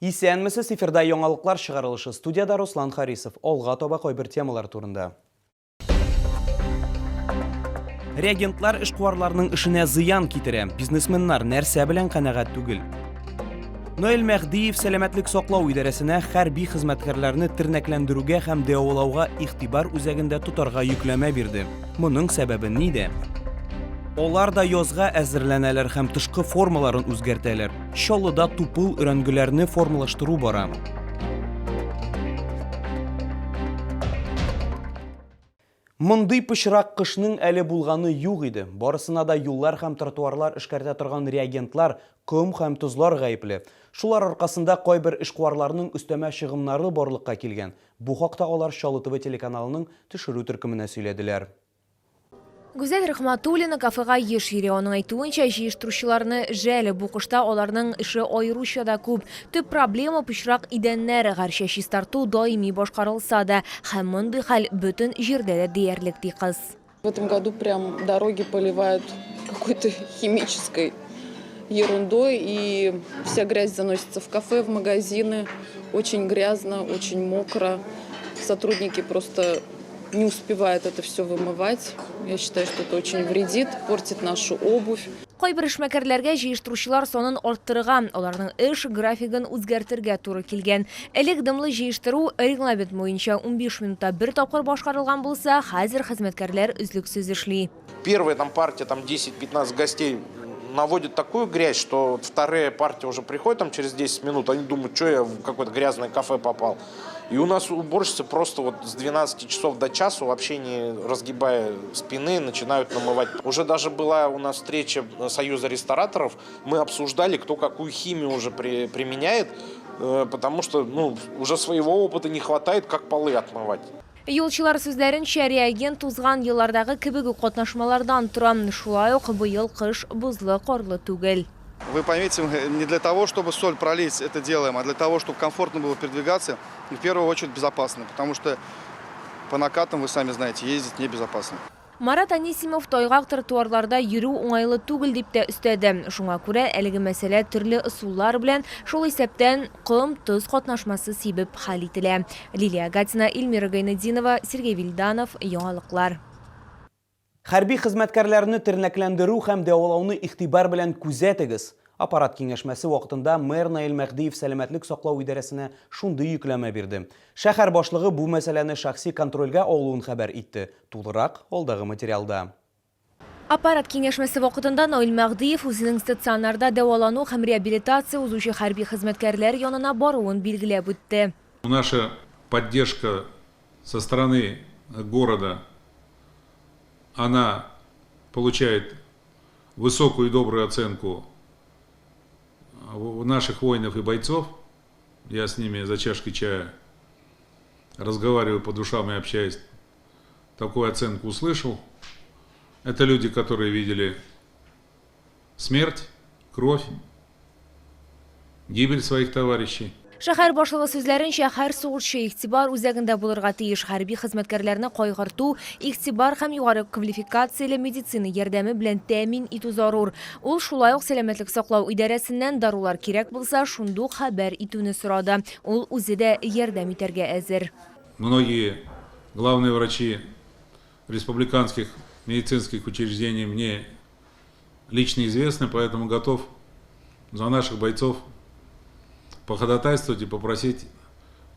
Исәнмесез, эфирда яңалыклар чыгарылышы. Студиядә Руслан Харисов. Алга таба кайбер темалар турында. Реагентлар эшкуарларның эшенә зыян китерә. Бизнесменнар нәрсә белән канәгать түгел? Наил Мәһдиев сәламәтлек саклау идарәсенә хәрби хезмәткәрләрне тернәкләндерүгә һәм дәвалауга игътибар үзәгендә тотарга йөкләмә бирде. Моның сәбәбе нидә? Алар да язга әзерләнәләр һәм тышкы формаларын үзгәртәләр. Чаллыда тупыл өрәңгеләрне формалаштыру бара. Мондый пычрак кышның әле булганы юк иде. Барысына да юллар һәм тротуарлар эшкәртә торган реагентлар, ком һәм тозлар гаепле. Шулар аркасында кайбер эшкуарларның өстәмә чыгымнары барлыкка килгән. Бу хакта алар Чаллы ТВ телеканалының төшерү төркеменә сөйләделәр. Гүзәл Рахматуллина кафега еш йөри. Аның әйтүенчә, җыештыручыларны жәл. Бу кышта аларның эше аеруча да күп. Төп проблема, пычрак идәннәр. Гәрчә чистарту даими башкарылса да. Һәм мондый хәл бөтен җирдә дә диярлек, ди кыз. В этом году прям дороги поливают какой-то химической ерундой, и вся грязь заносится в кафе, в магазины. Очень грязно, очень мокро. Сотрудники просто не успевают это все вымывать. Я считаю, что это очень вредит, портит нашу обувь. Кайбер эшмәкәрләргә җыештыручылар санын арттырырга, аларның эш графигын үзгәртергә туры килгән. Элек дымлы җыештыру регламент буенча 15 минутта бер тапкыр башкарылган булса, хәзер хезмәткәрләр өзлексез эшли. Первая там партия, там 10-15 гостей наводит такую грязь, что вторая партия уже приходит там через 10 минут, они думают, что я в какое-то грязное кафе попал. И у нас уборщицы просто вот с 12 часов до часу, вообще не разгибая спины, начинают намывать. Уже даже была у нас встреча Союза рестораторов, мы обсуждали, кто какую химию уже применяет, потому что, ну, уже своего опыта не хватает, как полы отмывать. Юлчылар сүзләренчә, реагент узган еллардагы кебек үк катнашмалардан тора. Шулай ук быел кыш бозлы, карлы түгел. Вы поймите, мы не для того, чтобы соль пролить, это делаем, а для того, чтобы комфортно было передвигаться и в первую очередь безопасно, потому что по накатам, вы сами знаете, ездить небезопасно. Марат Анисимов тайгак тротуарларда йөрү уңайлы түгел дип тә өстәде. Шуңа күрә әлеге мәсьәлә төрле ысуллар белән, шул исәптән ком, тоз катнашмасы сибеп хәл ителә. Лилия Гатина, Эльмира Гайнетдинова, Сергей Вильданов, Яңалыклар. Хәрби хезмәткәрләрне тернәкләндерү һәм дәвалауны игътибар белән күзәтегез. Аппарат киңәшмәсе вакытында мэр Наил Мәһдиев сәламәтлек саклау идарәсенә шундый йөкләмә бирде. Шәһәр башлыгы бу мәсьәләне шәхси контрольгә алуын хәбәр итте. Тулырак, алдагы материалда. Аппарат киңәшмәсе вакытында Наил Мәһдиев үзенең стационарда дәвалану һәм реабилитация узучы хәрби хезмәткәрләр янына баруын билгеләп үтте. Наша поддержка со стороны города, она получает высокую и добрую оценку наших воинов и бойцов. Я с ними за чашкой чая разговариваю по душам и общаюсь. Такую оценку услышал. Это люди, которые видели смерть, кровь, гибель своих товарищей. Шәһәр башлыгы сүзләренчә, һәр сугышчы игътибар үзәгендә булырга тиеш. Хәрби хезмәткәрләрне кайгырту, игътибар һәм югары квалификацияле медицина ярдәме белән тәэмин итү зарур. Ул шулай ук сәламәтлек саклау идарәсеннән дарулар кирәк булса, шундук хәбәр итүне сорады. Ул үзе дә ярдәм итәргә әзер. Многие главные врачи республиканских медицинских учреждений мне лично известны, поэтому готов за наших бойцов походатайствовать и попросить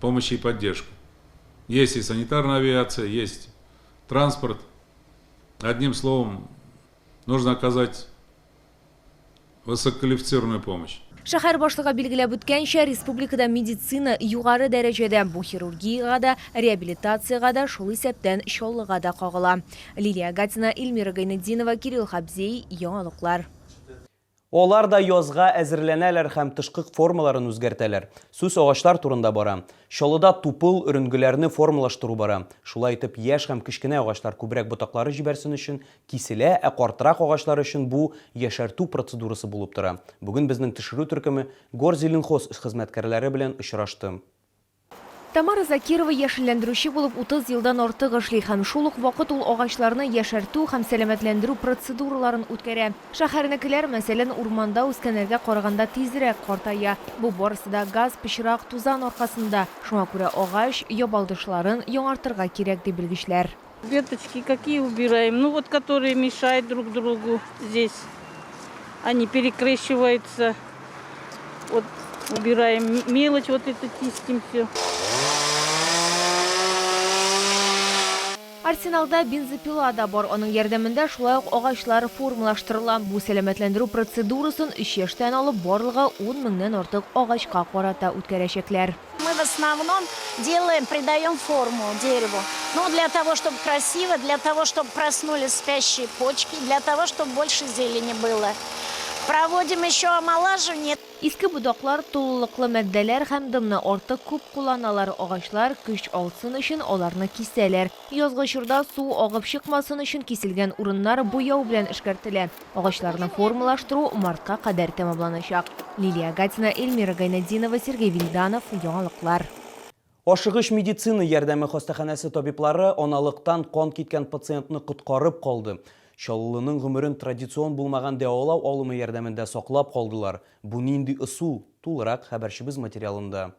помощи и поддержку. Есть и санитарная авиация, есть транспорт. Одним словом, нужно оказать высококвалифицированную помощь. Шәһәр башлыгы билгеләп үткәнчә, республикада медицина югары дәрәҗәдә. Бу хирургиягә дә, реабилитациягә дә, шул исәптән Чаллыга да кагыла. Лилия Гатина, Эльмира Гайнетдинова, Кирилл Хабзей, Яңалыклар. Алар да язга әзерләнәләр һәм тышкы формаларын үзгәртәләр. Сүз агачлар турында бара. Чаллыда тупыл, өренкеләрне формалаштыру бара. Шулай итеп, яшь һәм кечкенә агачлар күбрәк ботаклары җибәрсен өчен киселә, ә картрак агачлар өчен бу яшәртү процедурасы булып тора. Бүген безнең төшерү төркеме Горзеленхоз хезмәткәрләре белән очрашты. Тамара Закирова яшелләндерүче булып 30 елдан артык эшли һәм шул ук вакыт ул агачларны яшәртү һәм сәламәтләндерү процедураларын үткәрә. Шәһәрнекеләр, мәсәлән, урманда үскәннәргә караганда тизрәк картая. Бу барысы да газ, пычрак, тузан аркасында. Шуңа күрә агач ябалдышларын яңартырга кирәк, ди белгечләр. Веточки какие убираем? Ну вот, которые мешают друг другу здесь. Они перекрещиваются. Вот убираем мелочь, вот это чистим все. Арсеналда бензопила да бар. Аның ярдәмендә шулай ук агачлар формалаштырыла. Бу сәламәтләндерү процедурасын өч яшьтән алып барлыгы ун меңнән артык агачка карата үткәрәчәкләр. Мы в основном делаем, придаем форму дереву. Ну, для того, чтобы красиво, для того, чтобы проснулись спящие почки, для того, чтобы больше зелени было. Проводим еще омолаживание. Иске ботаклар тулылыклы матдәләр һәм дымны артык күп кулланалар. Агачлар көч алсын өчен аларны кисәләр. Язгы чорда су агып чыкмасын өчен киселгән урыннар буяу белән эшкәртелә. Агачларны формалаштыру мартка кадәр тәмамланачак. Лилия Гатина, Эльмира Гайнетдинова, Сергей Вильданов, Яңалыклар. Ашыгыч медицина ярдәме хастаханәсе табиблары аналыктан кан киткән пациентны коткарып калды. Чаллылының гомерен традицион булмаган дәвалау алымы ярдәмендә саклап калдылар. Бу нинди ысул? Тулырак хәбәрчебез материалында.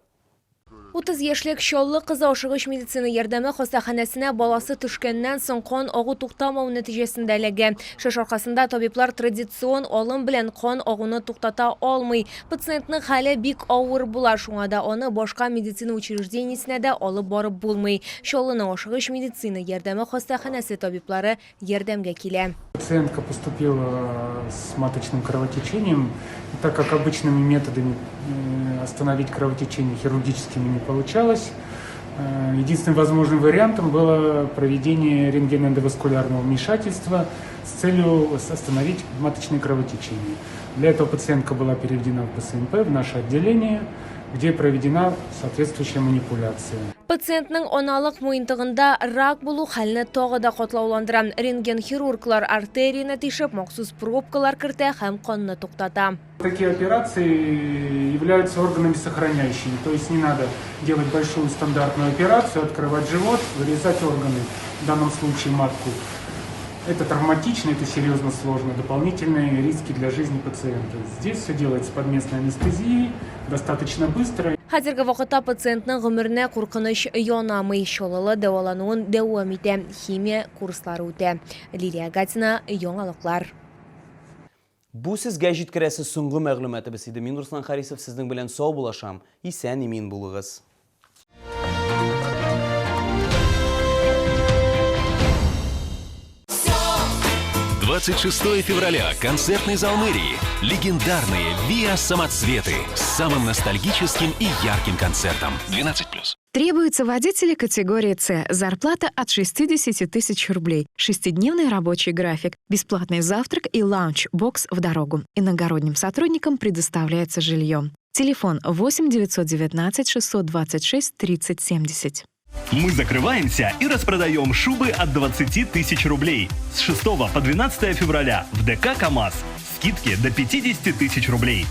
30 яшьлек Чаллы кызы ашыгыч медицина ярдәме хастаханәсенә баласы төшкәннән соң кан агу туктамау нәтиҗәсендә эләгә. Шеш аркасында табиблар традицион алым белән кан агуны туктата алмый. Пациентның хәле бик авыр була, шуңа да аны башка медицина учреждениесенә дә алып барып булмый. Чаллының ашыгыч медицина ярдәме хастаханәсе табиблары ярдәмгә килә. Пациентка поступила с маточным кровотечением. И так как обычными методами остановить кровотечение хирургическими не получалось, единственным возможным вариантом было проведение рентгеноэндоваскулярного вмешательства с целью остановить маточное кровотечение. Для этого пациентка была переведена в ПСМП, в наше отделение, где проведена соответствующая манипуляция. Пациентның аналык муентыгында рак булу хәлне тагы да катлауландыра. Рентген-хирурглар артерияне тишеп, махсус пробкалар кертә һәм канны туктата. Такие операции являются органами сохраняющими, то есть не надо делать большую стандартную операцию, открывать живот, вырезать органы, в данном случае матку. Это травматично, это серьезно сложно, дополнительные риски для жизни пациента. Здесь все делается под местной анестезией, достаточно быстро. Хәзерге вакытта пациентның гомеренә куркыныч янамый. Чаллылы дәвалануын дәвам итә, химия курслары үтә. Лилия Гатина, Яңалыклар. Бу сезгә җиткерәсе соңгы мәгълүматыбыз иде. Мин Руслан Харисов сезнең белән саубуллашам. Исән-имин булыгыз. 26 февраля. Концертный зал мэрии. Легендарные ВИА «Самоцветы» с самым ностальгическим и ярким концертом. 12+. Требуются водители категории С. Зарплата от 60 тысяч рублей. Шестидневный рабочий график. Бесплатный завтрак и лаунч-бокс в дорогу. Иногородним сотрудникам предоставляется жилье. Телефон 8 919 626 30 70. Мы закрываемся и распродаем шубы от 20 тысяч рублей. С 6 по 12 февраля в ДК «КамАЗ». Скидки до 50 тысяч рублей.